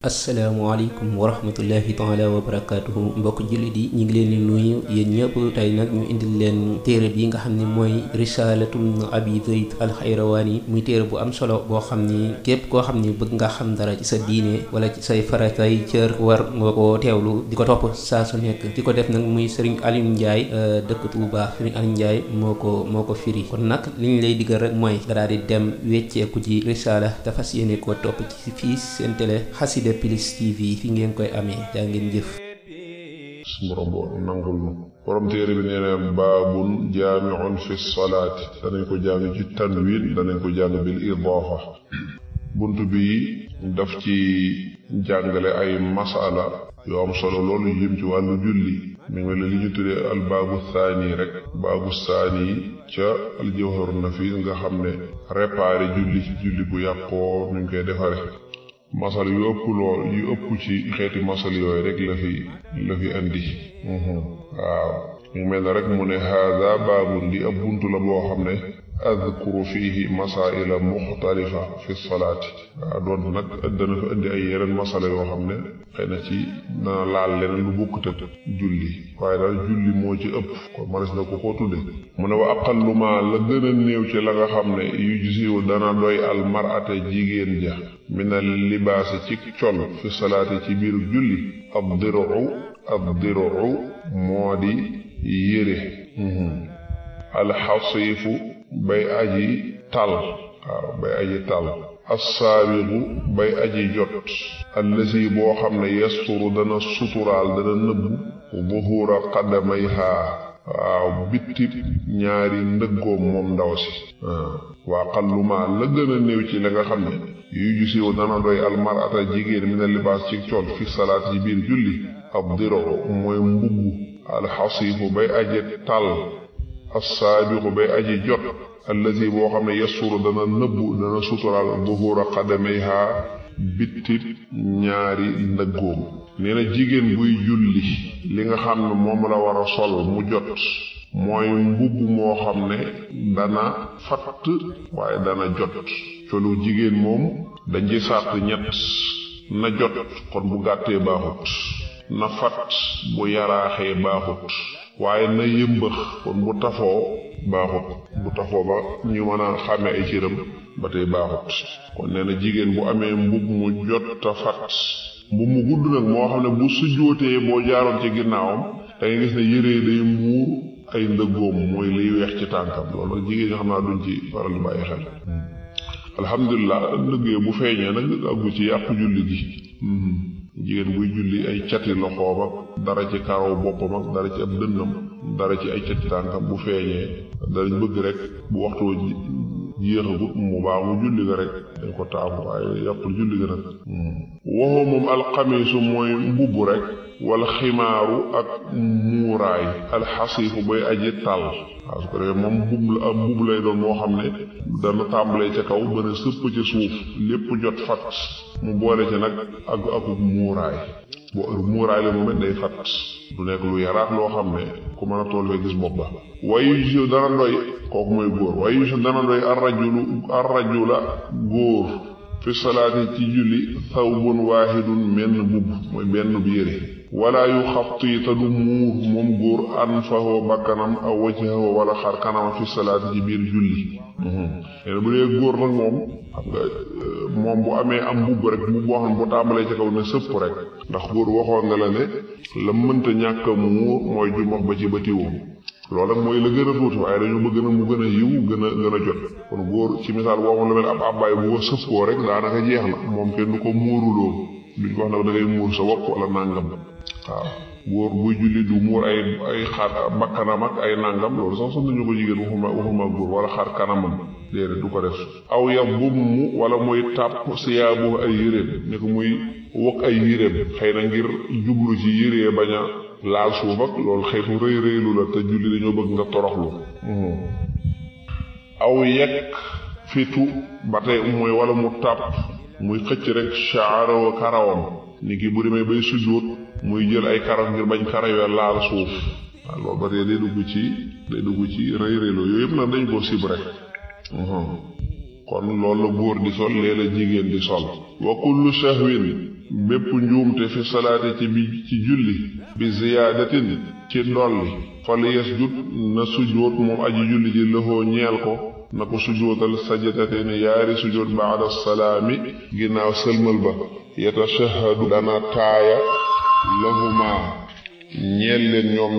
asalaamaaleykum wa rahmatullahi taala wa barakaatuhu mbokk jullit yi ñu ngi leen di nuyu yéen ñëpp tey nag ñu indil leen téere bi nga xam ne mooy risalatum abi zayd alxayrawaani muy téere bu am solo boo xam ni képp koo xam ni bëgg nga xam dara ci sa diine wala ci say faratay cër war nga ko teewlu di ko topp saa su nekk di ko def nag muy Serigne Aliou Ndiaye dëkk Touba Serigne Aliou Ndiaye moo ko firi kon nag li ñu lay diggal rek mooy nga daal di dem wecceeku ci risala te fas yéene koo topp ci fii seen télé Xassida Plus TV fi ngeen koy amee jaa ngeen jëf. borom bo nangul nu borom téere bi nee na baabun jaamiun fi salaati danañ ko jàng ci tanwin danañ ko jàng bil idaafa bunt bi daf ci jàngale ay masala yoo am solo loolu jëm ci wàllu julli mi ngi la li ñu tuddee al baabu saani rek baabu saani ca al jawharu nafiis nga xam ne réparé julli bu yàqoo nuñ koy defare masal yu ëpp ci xeeti masal yooyu rek la fi andi waaw mu mel ne rek mu ne haada baabun di ab buntu la boo xam ne adkuru fiihi masaila muxtalifa fi salaati waaw doon nag dana fa indi ay yeneen masala yoo xam ne xëy na ci dana laal leneen lu bokkut ak julli waaye daal julli moo ci ëpp kon manes na ko koo tudde mu ne wa aqallu ma la gën a néew ci la nga xam ne yujziu dana doy al mar'ata jigéen ja minal libaasi ci col fi salaati ci biiru julli ab diru moo di yére alxasiifu bay aji tal assaabigu bay aji jot allasi boo xam ne yasturu dana suturaal dana nëbbu zuhura qadamayha waaw bitti ñaari ndëggoom moom ndaw si waa xalluma la gën a néew ci la nga xam ne yuy jusiw dana doy almarata jigéen mi na libaas ci col fi salaat yi biir julli ab diro mooy mbubbu alxasiifu bay aji tal assaabiqu bay aji jot allazi boo xam ne yasturu dana nëbbu dana suturaal zuhura qadamayha bitti ñaari ndëggoom nee na jigéen buy julli li nga xam ne moom la war a sol mu jot mooy mbubb moo xam ne dana fatt waaye dana jot colu jigéen moom dañ ci sàrt ñett na jot kon bu gàttee baaxut na fatt bu yaraaxee baaxut waaye na yëmbax kon bu tafoo baaxut bu tafoo ba ñu mën a xàmme ay cëram ba tey baaxut kon nee na jigéen bu amee mbub mu jot ta fat mbub mu gudd nag moo xam ne bu sujjóotee boo jaaroon ci ginnaawam da ngay gis ne yëree day muur ay ndëggoom mooy liy weex ci tànkam loolu jigéen ñi xam naa duñ ci faral di bàyyi xel alhamdulilah ndëggee bu feeñee nag àggu ci yàqu julli gi jigéen buy julli ay cati loxoom ak dara ci karaw boppam ak dara ci ab dënnam dara ci ay cati tànkam bu feeñee danañ bëgg rek bu waxtu jeexagut mu baax mu julli ga rek dañ ko taamu waaye yàqul julli ga nag waxoo moom alxamiisu mooy mbubb rek wala ximaaru ak muuraay alxasiifu bay aji tàll waaw su ko defee moom mbubb lay doon moo xam ne dana tàmbalee ca kaw ba ne sëpp ca suuf lépp jot fat mu boole ca nag ak muuraay muuraay la moom it day fat du nekk lu yaraax loo xam ne ku mën a tool fee gis bopp ba wayu si dana doy kooku mooy góor wayu si dana doy arrajula góor fi salaati ci julli thawbun waahidun menn bubb mooy benn bu yére wala yu xabti te du muur moom góor anfahu bakkanam aw wajhahu wala xar kanam fi salaati ci biir julli leen bu dee góor nag moom xam nga moom bu amee am mbubb rek mbubb boo xam ne bu tàmbalee ci kaw ne sëpp rek ndax góor waxoon nga la ne la mënta ñàkk muur mooy jumax ba ci batiwoom loolu nag mooy la gën a tuuti waaye dañu bëgg na mu gën a yiw gën a jot kon góor ci misaal boo xam ne mel ab abbaay bu ko sëppoo rek daanaka jeex na moom kenn du ko muuruloo duñ ko wax nag da ngay muur sa wopp wala nàngam waaw góor buy julli du muur ay xar bakkanam ak ay nàngam loolu sax nañu ko jigéen waxuma góor wala xar kanamam déedéet du ko def aw ya bumm wala muy tàpp siyaabu ay yéreem ne ko muy wokk ay yéreem xëy na ngir jublu ci yéree bañ a laal suuf ak loolu xeetu rëy rëylu la te julli dañoo bëgg nga toroxlu aw yekk fitu ba tey mooy wala mu tàpp muy xëcc rek shaaro karawam ni ki bu demee bay sujjóot muy jël ay karaw ngir bañ karaw ya laal suuf waaw loolu ba tey day dugg ci rëy rëylu yooyu yëpp nag dañ koo sib rek kon loolu la góor di sol léeg-léeg jigéen di sol wa kullu shahwin bépp njuumte fi salaati ci julli bi ziyaadatin ci dolli fal yasjud na sujjóot moom aji julli ji lahoo ñeel ko na ko sujjóotal sajdatin yaari sujjóot ba'da salaami ginnaaw sëlmal ba yatashahhadu dana taaya lahuma ñeel leen ñoom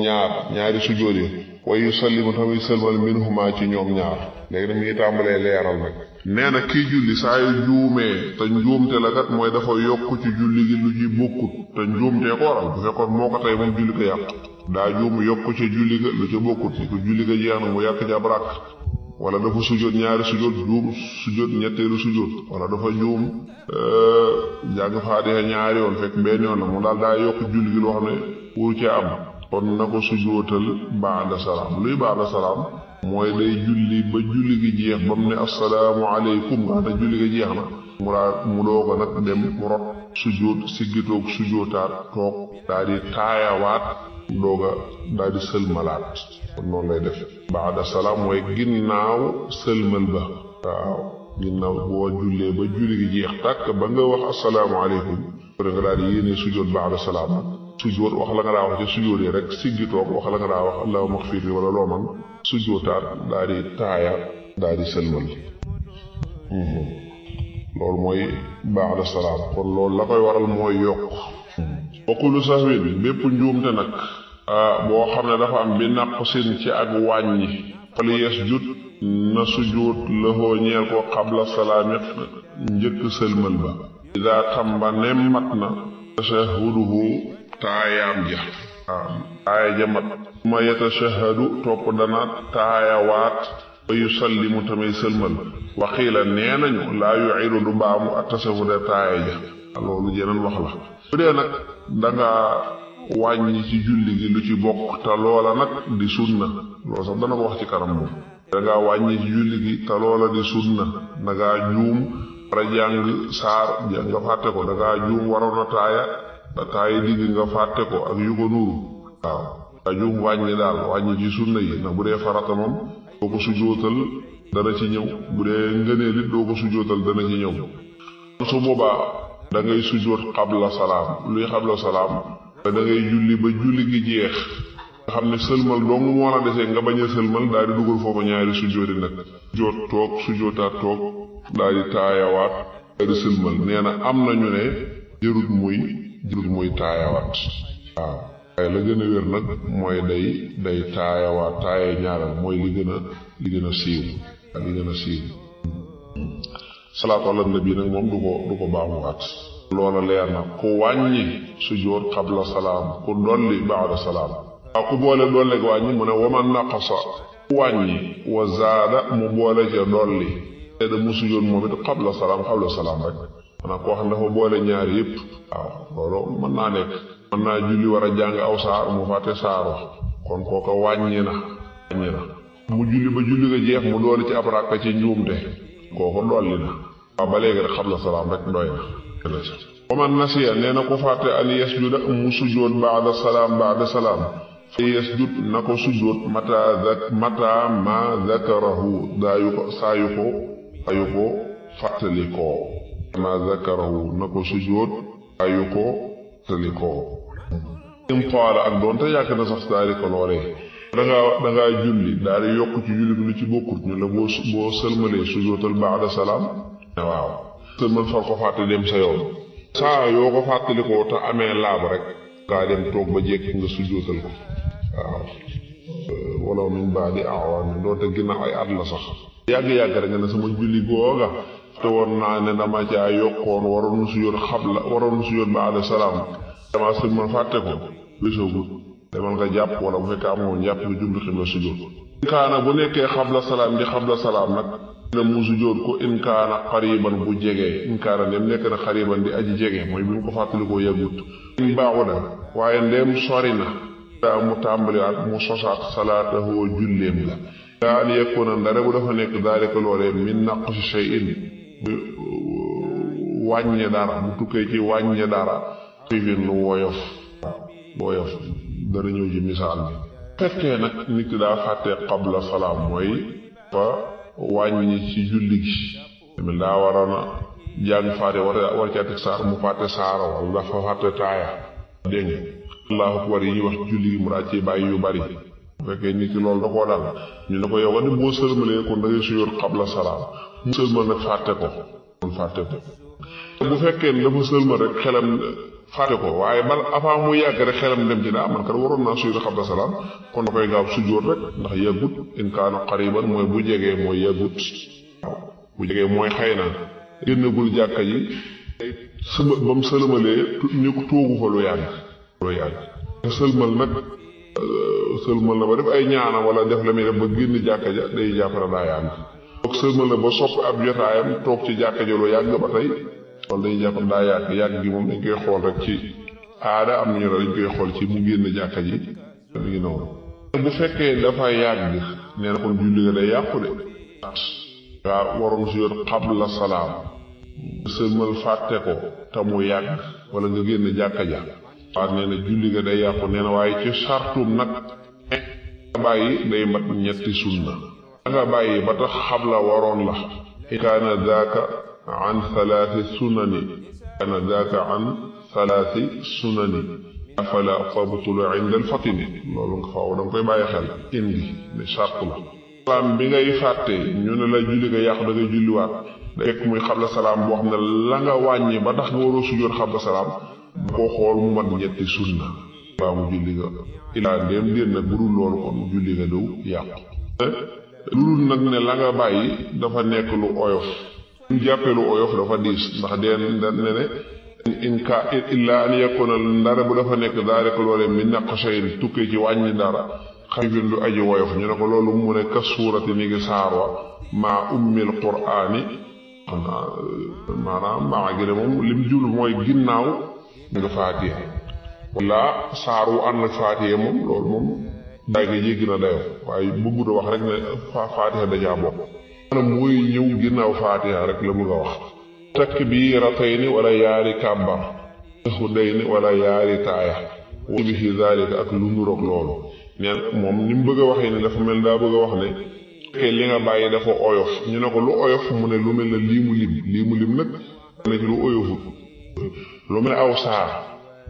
ñaari sujjóot yi wa yusallimu tamit sëlmal minhuma ci ñoom ñaar léegi nag mi ngi tàmbalee leeral nag nee na kii julli saa yu juumee te njuumte la kat mooy dafa yokk ci julli gi lu ci bokkut te njuumtee ko waral bu fekkoon moo ko tey moom julli ko yàq daa juum yokk ci julli ga lu ci bokkut ni ko julli ga jeex na mu yàq ci ab rakk wala dafa sujjóot ñaari sujjóot juum sujjóot ñetteelu sujjóot wala dafa juum jàng faatiha ñaari yoon fekk benn yoon la mu daal daa yokk julli gi loo xam ne wuru ci am kon na ko sujjóotal ba'da salaam luy ba'da salaam mooy day julli ba julli gi jeex ba mu ne assalaamu aleykum nga xam ne julli gi jeex na mu doog a nag dem mu rot sujjóot siggitoog sujjóotaat toog daal di taayawaat doog a daal di sëlmalaat kon noonu lay def ba'da salaam mooy ginnaaw sëlmal ba waaw ginnaaw boo jullee ba julli gi jeex tàkk ba nga wax assalaamu aleykum pare nga daal di yéene sujjóot ba'da salaam sujjóot wax la nga daa wax ci sujjóot yi rek siggi toog wax la nga daa wax allahumma ighfir li wala loo man sujjóotaat daal di taaya daal di sëlmal loolu mooy ba'da salaam kon loolu la koy waral mooy yokk wa kullu sahwin bépp njuumte nag boo xam ne dafa am bi naqsin ci ak wàññi fal yasjud na sujjóot lahoo ñeel ko qabla salaami njëkk sëlmal ba ida tamba nem mat na tashahuduhu taayaam ja taaya ja mat ma yatashahadu topp dana taayawaat ba yusallimu tamay sëlmal waxiila nee nañu laa yu'idu du baamu at-tashahuda taaya ja loolu jeneen wax la bu dee nag danga wàññi ci julli gi lu ci bokk te loola nag di sunna loolu sax dana ko wax ci kanam moom danga wàññi ci julli gi te loola di sunna danga juum war a jàng saar nga fàtte ko danga juum waroon a taaya digg nga fàtte ko ak yu ko nuuru waaw nga juum wàññi daal wàññi ci sunna yi nag bu dee farata moom doo ko sujjóotal dana ci ñëw bu dee ngëneel it doo ko sujjóotal dana ci ñëw su boobaa da ngay sujjóot xabla salaam luy xabla salaam da ngay julli ba julli gi jeex nga xam ne sëlmal dong moo la desee nga bañ a sëlmal daal di dugal foofu ñaari sujjóot yi nag sujjóot toog sujjóotaat toog daal di taayawaat daal di sëlmal nee na am nañu ne jërut muy taayawaat waaw waaye la gën a wér nag mooy day taayawaat taaya ñaaral mooy li gën a siiw salaatu ala nabi nag moom du ko baamuwaat loola leer na ku wàññi sujjóot qabla salaam ku dolli ba'da salaam waaw ku boole dolli wàññi mu ne waman naqasa ku wàññi wa zaada mu boole ca dolli te da mu sujjóot moom it qabla salaam rek maanaam koo xam ne dafa boole ñaar yëpp waaw loolu mën naa nekk mën naa julli war a jàng aw saar mu fàtte saar wax kon kooka wàññi na mu julli ba julli nga jeex mu doole ci ab ràkka ci njuumte kooku dolli na waaw ba léegi rek qabla salaam rek doy na waman nasiya nee na ko fàtte an yasjuda mu sujjóot ba'da salaam fa yasjud na ko sujjóot mata ma zakarahu saa yu ko fàttalikoo ma zakarahu na ko sujjóot saa yu ko fàttalikoo im qaala ak doonte yàgg na sax daal di ko loolee dangaa julli daal di yokk ci julli lu ci bokkut ñu la boo sëlmalee sujjóotal ba'da salaam waaw sëlmal far ko fàtte dem sa yoon saa yoo ko fàttalikoo te amee laab rek ngaa dem toog ba jekk nga sujjóotal ko waaw walaw min ba'di a'waam doonte ginnaaw ay at la sax yàgg-yàgg rek nga ne sama julli googa te woon naa ne dama caa yokkoon waroon sujjóot ba'da salaam dama sëlmal fàtte ko bisoogut demal nga jàpp wala bu fekkee amoon jàpp nga jublu xibla sujjóot kaana bu nekkee xabla salaam nag na mu sujjóot ko in kaana xariban bu jegee in kaana ndem nekk na xariban di aji jege mooy bi mu ko fàttalikoo yàggut in baaxu na waaye ndem sori na daa mu tàmbaliwaat mu sosaat salaatahoo julleem la daa an yekkoona ndare bu dafa nekk daalika loolee min naqsi shay'in wàññe dara mu tukkee ci wàññe dara fifin lu woyof dana ñëw ci misaal bi fekkee nag nit ki daa fàttee qabla salaam mooy fa wàññi ci julli gi tamit daa waroon a jàng faate war caa teg saar mu fàtte saara wala dafa fàtte taaya dégg nga allahu akbar yi ñuy wax julli gi mu daa ci bàyyi yu bari bu fekkee nit ki loolu da koo dal ñu ne ko yow andi boo sëlmalee kon da ngay sujjóot qabla salaam mu sëlmal nag fàtte ko bu fekkee ne dafa sëlmal rek xelam fàtte ko waaye bal avant mu yàgg rek xelam dem ci man kat waroon naa sujjóot qabla salaam kon da koy gaaw sujjóot rek ndax yàggut in kaana qariban mooy bu jegee mooy yàggut waaw bu jegee mooy xëy na génnagul jàkka ji ba mu sëlmalee ni ko toogu fa lu yàgg sëlmal nag sëlmal na ba def ay ñaana wala def la muy def ba génn jàkka ja day jàpp na daa yàgg toog sëlmal na ba soppi ab jotaayam toog ci jàkka ja lu yàgg ba tey loolu day jàpp daa yàgg gi moom dañ koy xool rek ci aada am nañu dañ koy xool ci mu génn jàkka ji mi ngi noonu bu fekkee dafa yàgg nee na kon julli nga day yàqu de waaw waroon sujjóot qabla salaam sëlmal fàtte ko te mu yàgg wala nga génn jàkka ja waaw nee na julli ga day yàqu nee na waaye ci sartum nag nga bàyyi day mat ñetti sunna nga bàyyi ba tax xabla waroon la kaana daaka an thalathi sunani afala tabtulu inda alfatini loolu nga faaw da nga koy bàyyi xel indi ne sart la salaam bi ngay fàtte ñu ne la julli ga yàqu da ngay julliwaat da fekk muy xabla salaam boo xam ne la nga wàññi ba tax nga waroo sujjóot xabla salaam boo xool mu mat ñetti sunna baa mu julli ga ilaa ndéem déen nag bu dul loolu kon julli ga dëw yàqu lu dul nag ne la nga bàyyi dafa nekk lu oyof ñu jàppee lu oyof dafa diis ndax ne in ka illaa an yakuna ndara bu dafa nekk daa rek loolee mi naq shayin tukkee ci wàññi dara xafifin lu aji woyof ñu ne ko loolu mu ne ka suurati ni ngi saar wa maa ummil quraani maanaam maa gi ne moom lim jul mooy ginnaaw nga faatiha wala saar wu ànd ak faatiha moom loolu moom daay nga jéggi na dayo waaye bëggut a wax rek ne faatiha dajaa bokk maanaam mooy ñëw ginnaaw faatiha rek la bëgg a wax takbiiratayni wala yaari kàbbar xudayni wala yaari taaya wa bihi zaalika ak lu nuroog loolu neen moom ni mu bëgg a waxee ni dafa mel daa bëgg a wax ne fekkee li nga bàyyi dafa oyof ñu ne ko lu oyof mu ne lu mel ne lii mu lim nag ne ci lu oyofut lu mel ne aw saar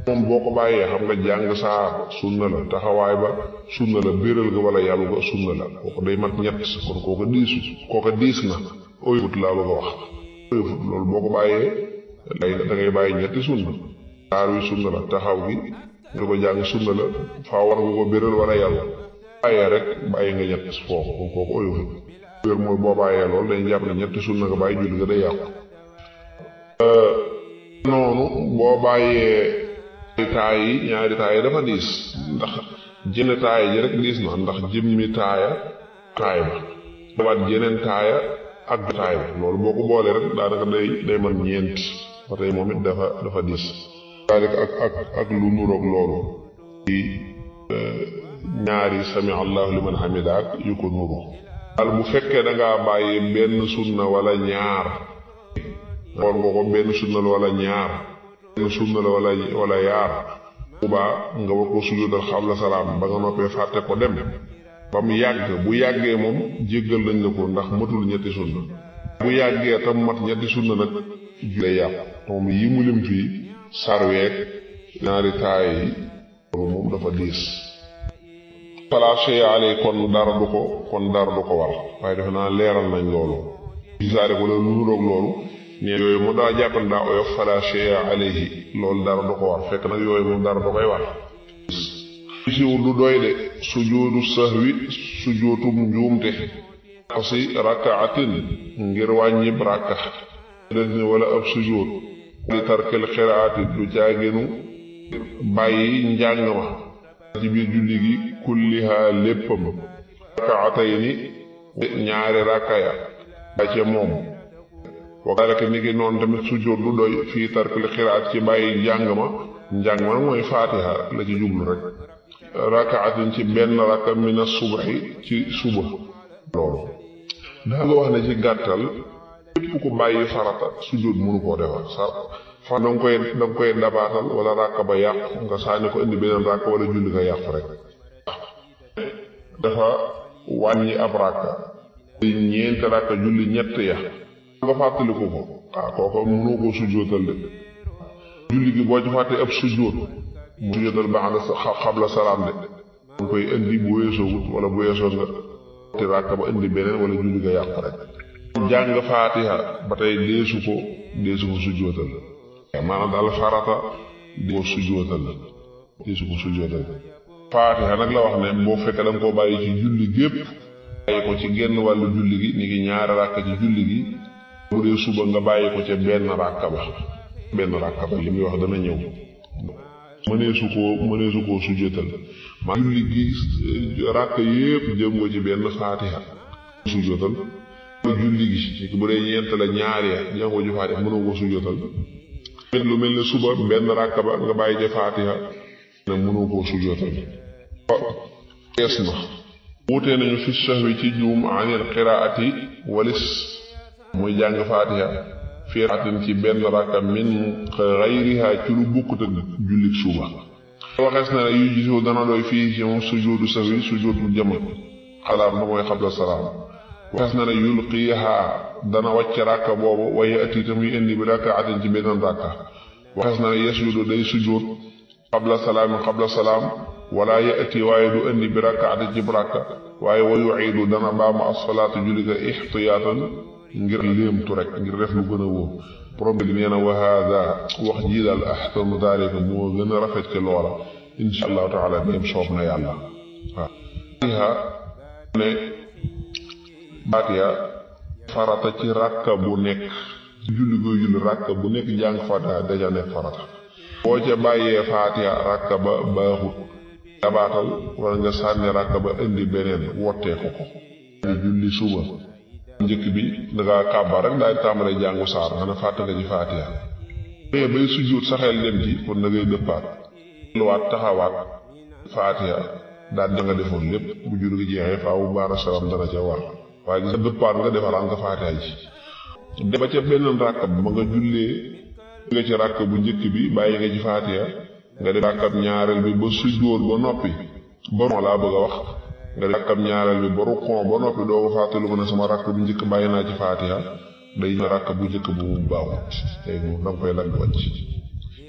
moom boo ko bàyyee xam nga jàng saar sunna la taxawaay ba sunna la béral ga wala yàllu ga sunna la kooku day mat ñett kon kooka diis na oyofut laa bëgg a wax oyofut loolu boo ko bàyyee da ngay bàyyi ñetti sunna saar wi sunna la taxaw gi nga ko jàng sunna la faa war nga ko béral wala yàlla bàyyee rek bàyyi nga ñett foofu kon kooku oyofut wér mooy boo bàyyee loolu dañuy jàpp ne ñetti sunna nga bàyyi julli nga day yàqu noonu boo bàyyee ñaari taay dafa diis ndax jënn taaya ji rek diis na ndax jëmmi taaya taay ba waat jeneen taaya ak taay ba loolu boo ko boolee rek daanaka day man ñeent ba tey moom it dafa diis daanaka ak lu nuroog loolu ci ñaari sami allahu liman hamidaak yu ko nuru daal bu fekkee dangaa bàyyi benn sunna wala ñaar xool nga ko benn sunna la wala ñaar benn sunna la wala yaar bubaa nga war ko sujjóotal xabla salaam ba nga noppee fàtte ko dem ba mu yàgg bu yàggee moom jéggal nañ la ko ndax matul ñetti sunna bu yàggee tam mat ñetti sunna nag lay yàqu moom yi mu lim fii sarweek ñaari taay yi loolu moom dafa diis fala shay alay kon dara du ko war waaye defe naa leeral nañ loolu gisaare ko loolu lu nuroog loolu neen yooyu mu daa jàppan daa oyof fala shay alayhi loolu dara du ko war fekk nag yooyu moom dara du koy war siw du doy de sujoodu sahwi sujootum njuumte si rakaatin ngir wàññib rakka des ni wala ab sujood di tarkel xiraati du caaginu bàyyi njàng ma ci biir julli gi kulliha léppam rakaatayni ñaari rakka ya ca moom wakaalaka ni ki noonu tamit sujood du doy fii tarkel xiraat ci bàyyi njàng ma mooy faatiha la ci jublu rek rakaatin ci benn rakka mina subaxi ci suba loolu daa nga wax ne ci gàttal képp ku bàyyi farata sujjóot mënu koo defar fa danga koy dabaatal wala rakka ba yàqu nga saani ko indi beneen rakka wala julli nga yàqu rek dafa wàññi ab rakka ñeenti rakka julli ñett ya nga fàttaliku ko waaw kooku mënoo koo sujjóotal de julli gi boo ci fàttee ab sujjóot mu sujjóotal ba'da xabla salaam de mu koy indi bu weesoowut wala bu weesoo nga te ràkk ba indi beneen wala julli nga yàqu rek jàng faatiha ba tey deesu ko sujjóotal maanaam daal farata deesu ko sujjóotal faatiha nag la wax ne boo fekkee da nga koo bàyyi ci julli gépp bàyyi ko ci genn wàllu julli gi ni ki ñaari ràkk ci julli gi bu dee suba nga bàyyi ko ca benn ràkk ba li muy wax dana ñëw mëneesu koo sujjóotal ma julli gi ràkk yépp jëm nga ci benn faatiha sujjóotal julli gi bu dee ñeent la ñaari ya jàngoo ji faatiha mënoo ko sujjóotal lu mel ne suba benn ràkk ba nga bàyyi ca faatiha ne mënoo koo sujjóotal gees na wutee nañu fi sahwi ci juum anil qiraati walis muy jàng faatiha fii raatin ci benn ràkka min xayriha ci lu bukkut ak jullik suba waxees na ne yu gisu dana doy fii ci moom sujuudu sahwi sujuudu jama xalaat ba mooy xabla salaam waxees na ne yulqiha dana wàcc ràkka boobu waaye ati tamuy indi bi rakaatin ci benn ràkka waxees na ne yasjudu day sujuud xabla salaam wala yati waaye du indi bi rakaatin ci ràkka waaye wa yuiidu dana baamu as-salaatu julli ga ixtiyaatan ngir léemtu rek ngir def lu gën a wóor problème bi nee na wa haada wax jii daal ahsanu daalika moo gën a rafet ci loola insha allahu taala dem soob na yàlla waaw ne baatiya farata ci ràkka bu nekk julli koy julli ràkka bu nekk jàng faatiha daja nekk farata boo ca bàyyee faatiha ràkka ba baaxut dabaatal wala nga sànni ràkka ba indi beneen wottee ko julli suba njëkk bi dangaa kàbbar rek daay tàmbalee jàngu saar nga ne fàtte nga ci faatiha mais bay sujjóot saxeel dem ci kon da ngay dëppaat luwaat taxawaat faatiha daal da nga defoon lépp bu julli gi jeexee faawu baara salaam dana ca war waaye gis nga dëppaat nga defaraat nga faatiha ji de ba ca benn ràkk ba nga jullee nga ci ràkk bu njëkk bi bàyyi nga ci faatiha nga def ràkkab ñaareel bi ba sujjóot ba noppi ba laa bëgg a wax nga def ràkkab ñaareel bi ba rukkoo ba noppi doo ko fàttali ko ne sama ràkk bu njëkk bàyyi naa ci faatiha day ràkk bu njëkk bu baaxut léegi moom danga koy lag wàcc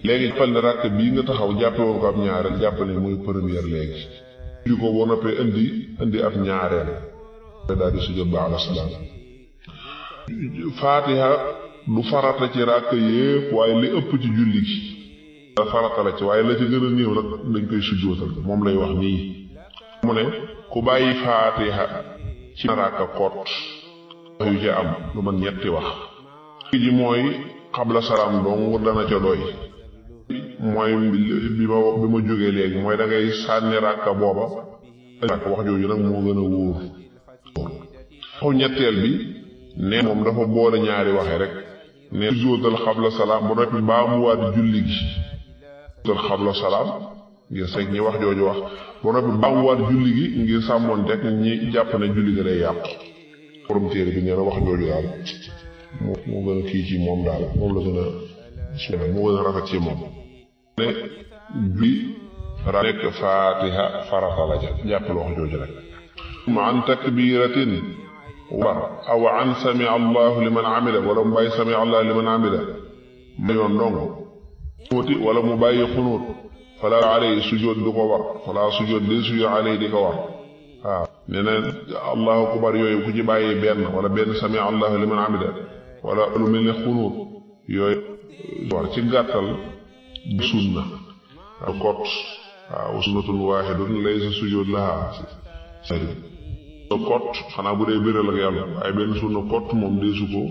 léegi jàppal ne ràkk bii nga taxaw jàppe woon ko ab ñaareel jàppal ne mooy première léegi di ko ba noppee indi ab ñaareel daal di sujjóot ba'da salaam faatiha du farata ci ràkk yépp waaye li ëpp ci julli gi farata la ci waaye la ci gën a néew nag dañ koy sujjóotal moom lay wax nii mu ne ku bàyyi faatiha ci ràkk kot yu ci am lu man ñetti wax ji mooy xabla salaam dong dana ca doy mooy bi ma jógee léegi mooy da ngay sànni ràkk booba ràkk wax jooju nag moo gën a wóor xaw ñetteel bi ne moom dafa boole ñaari waxe rek ne sujjóotal xabla salaam ba noppi baamuwaat julli gi sujjóotal xabla salaam ngir seeg ñi wax jooju wax ba noppi baamuwaat julli gi ngir sàmmoon teg ñi jàpp ne julli ga day yàqu borom téere bi nee na wax jooju daal moo gën a kii ci moom daal moom la gën a moo gën a rafet ci moom ne bi nekk faatiha farata la ja jàppal wax jooju rek ma an takbiratin war aw an sami allahu liman amida wala mu bàyyi sami allahu liman amida ma yoon ndong xunuuti wala mu bàyyi xunuut fala alayhi sujjóot du ko war fala sujjóot di sujjóot alayhi di ko war waaw nee na allahu akbar yooyu ku ci bàyyi benn wala benn sami allahu liman amida wala lu mel ne xunuut yooyu war ci gàttal bu sunna ak kot waaw sunnatun waahidun laysa sujjóot laha kot xanaa bu dee béral ak yàlla waaye benn sunna kot moom deesu ko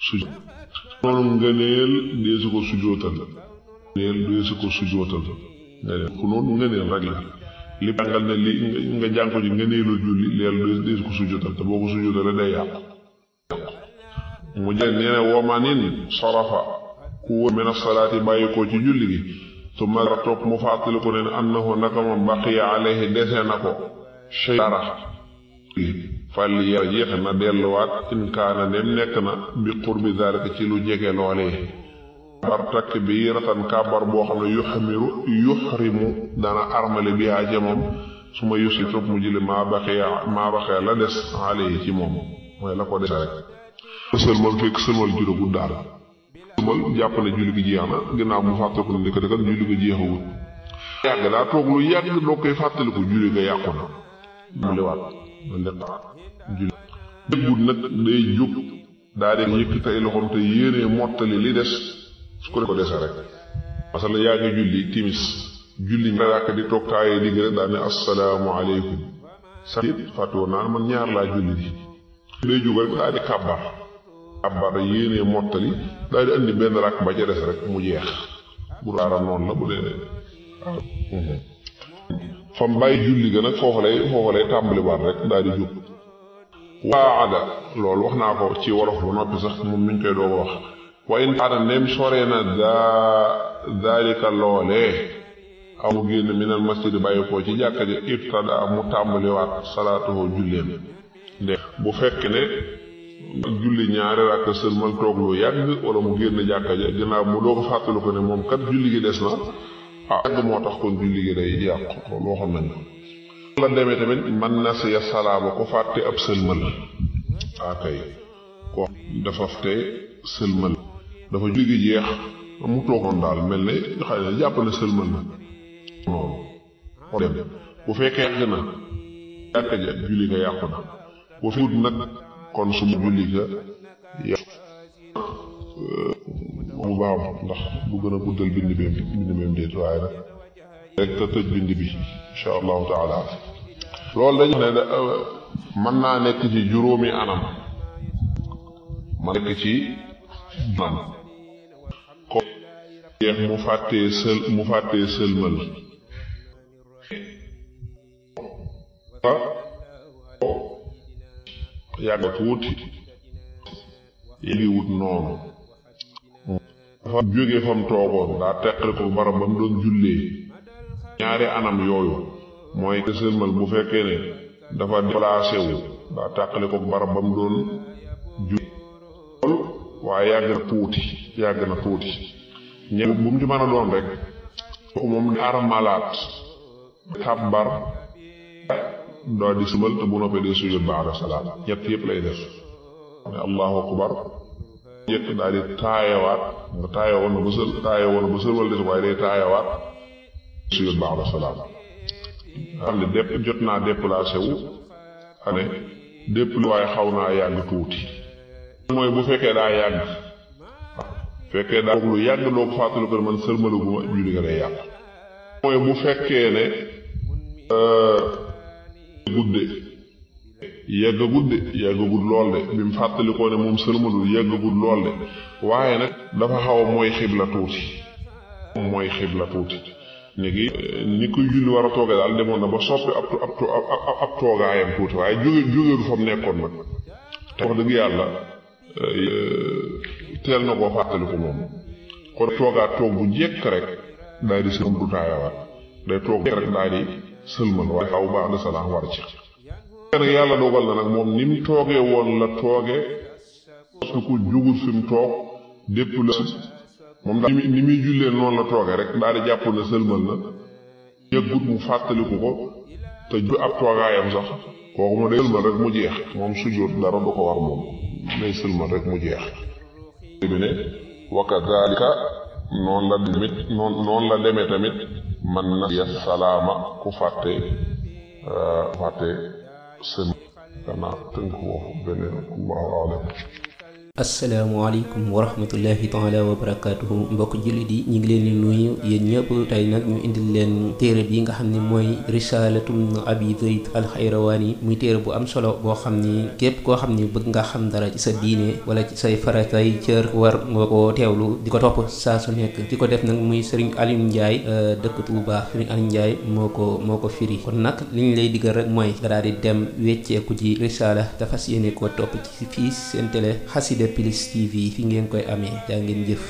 sujjóot noonu ngëneel deesu ko sujjóotal ngëneel ku noonu ngëneel rek la li jàngal ne li nga jàng ko ci ngëneelul julli leelu deesu ko sujjóotal te boo ko sujjóotale day yàqu mu jël nee na wamanin sarafa ku wóor min as-salaati bàyyi ko ci julli gi su ma topp mu fàttali ko ne annahu naka moom baqiya alayhi dese na ko shay dara fal yarjih na delluwaat in kaana dem nekk na bi qurbi zalika ci lu jege loolee bar takbiratan kàbbar boo xam ne yuxrimu dana armale bihaa ca moom su ma yusi topp mu jële maa baxee la des alayhi ci moom mooy la ko des rek sëlmal fekk sëlmal juróogul daal jàpp ne julli gi jeex na ginnaaw mu fàttaliku ne dëkk dëkkal julli gi jeexawul yàgg daa toog lu yàgg doo koy fàttaliku julli ga yàqu na mu liwaat ma lépp julli déggut nag day jóg daa di yëkkati ay loxoom te yéenee mottali li des su ko dese rek parce que yaa ngi julli timis julli rek di toog taayee digg rek daa ne assalaamu aleykum satit fàttewoon naa man ñaar laa julli di day jóg rek daa di kàbbar yéenee mottali daa di andi benn rakk ba ca des rek mu jeex bu daara noonu la bu dee fam bàyyi julli ga nag foofu lay tàmbali waat rek daa di jóg waada loolu wax naa ko ci wolof ba noppi sax moom mi ngi koy doog wax wa in aada ndem soree na daalika loolee aw mu génn minal masjid bàyyi ko ci jàkka ja ibtada mu tàmbaliwaat salaatuhu julleem nde bu fekk ne julli ñaari rakk sëlmal toog lu yàgg wala mu génn jàkka ja ginnaaw mu doog fàttalu ko ne moom kat julli gi des na yàgg moo tax kon julli gi day yàqu loolu waxoon nañ ko la demee tamit man nasiya salaama ko fàtte ab sëlmal kay ko dafa fàtte sëlmal dafa julli gi jeex mu toogoon daal mel ne xëy na jàpp ne sëlmal na noonu dem bu fekkee yàgg na jàkka ja julli ga yàqu na bu fi nag kon su julli ga yàqu mu baax ndax bu gën a guddal bind beem déet waaye nag rek te tëj bind bi insha allahu taala loolu dañu ne mën naa nekk ci juróomi anam ma nekk ci anam ko jeex mu fàttee sëlmal yàgg tuuti yëgiwut noonu dafa jóge fam toogoon daa teqali ko barab ba mu doon jullee ñaari anam yooyu mooy que sëlmal bu fekkee ne dafa déplacé wu daa teqali ko barab ba mu doon jullee waaye yàgg na tuuti ñe bu mu ci mën a doon rek moom di armalaat kàbbar doo di sëlmal te bu noppee dee sujjóot ba'da salaam ñett yëpp lay def ne allahu akbar jëkk daal di taayawaat nga taayawoon na ba sëlmal des waaye day taayawaat sujjóot ba'da salaam xam ne jot naa déplacé wu ane waaye xaw naa yàgg tuuti mooy bu fekkee daa yàgg fekkee daa lu yàgg doo ko fàttali ko man sëlmaluguma julli ga day yàgg mooy bu fekkee ne yàggagud lool de bi mu fàttalikoo ne moom sëlmalul yàggagud lool de waaye nag dafa xaw a mooy xibla tuuti léegi ni koy julli war a toogee daal demoon na ba soppi ab toogaayam tuuti waaye jógeedu fa mu nekkoon nag te wax dëgg yàlla teel na koo fàttaliku moom kon toogaat toog bu jekk rek daal di sëlmal du taayawaat day toog rek daal di sëlmal waaye xaw baax de salaam war ci nag yàlla dogal na nag moom ni mu toogee woon la toogee su ko jugul fi mu toog dépp la moom daal ni muy jullee noonu la toogee rek daal di jàpp ne sëlmal na yëggut mu fàttaliku ko te ju ab toogaayam sax kooku mu day sëlmal rek mu jeex moom sujjóot dara du ko war moom day sëlmal rek mu jeex bi ne wa kadhalika noonu la demee tamit man na ya salaama ku fàtte sën danaa tënk foofu beneen allahu alam asalaamaaleykum wa rahmatullahi taala wa barakaatuhu mbokk jullit yi ñu ngi leen di nuyu yéen ñëpp tey nag ñu indil leen téere bi nga xam ne mooy risalatum abi zayd alxayrawaani muy téere bu am solo boo xam ni képp koo xam ni bëgg nga xam dara ci sa diine wala ci say faratay cër war nga ko teewlu di ko topp saa su nekk di ko def nag muy sëriñ Alioune Ndiaye dëkk Touba sëriñ Alioune Ndiaye moo ko firi kon nag li ñu lay digal rek mooy nga daal di dem wecceeku ji risala te fas yéene koo topp ci fii seen télé Xassida Plus TV fi ngeen koy amee jaa ngeen jëf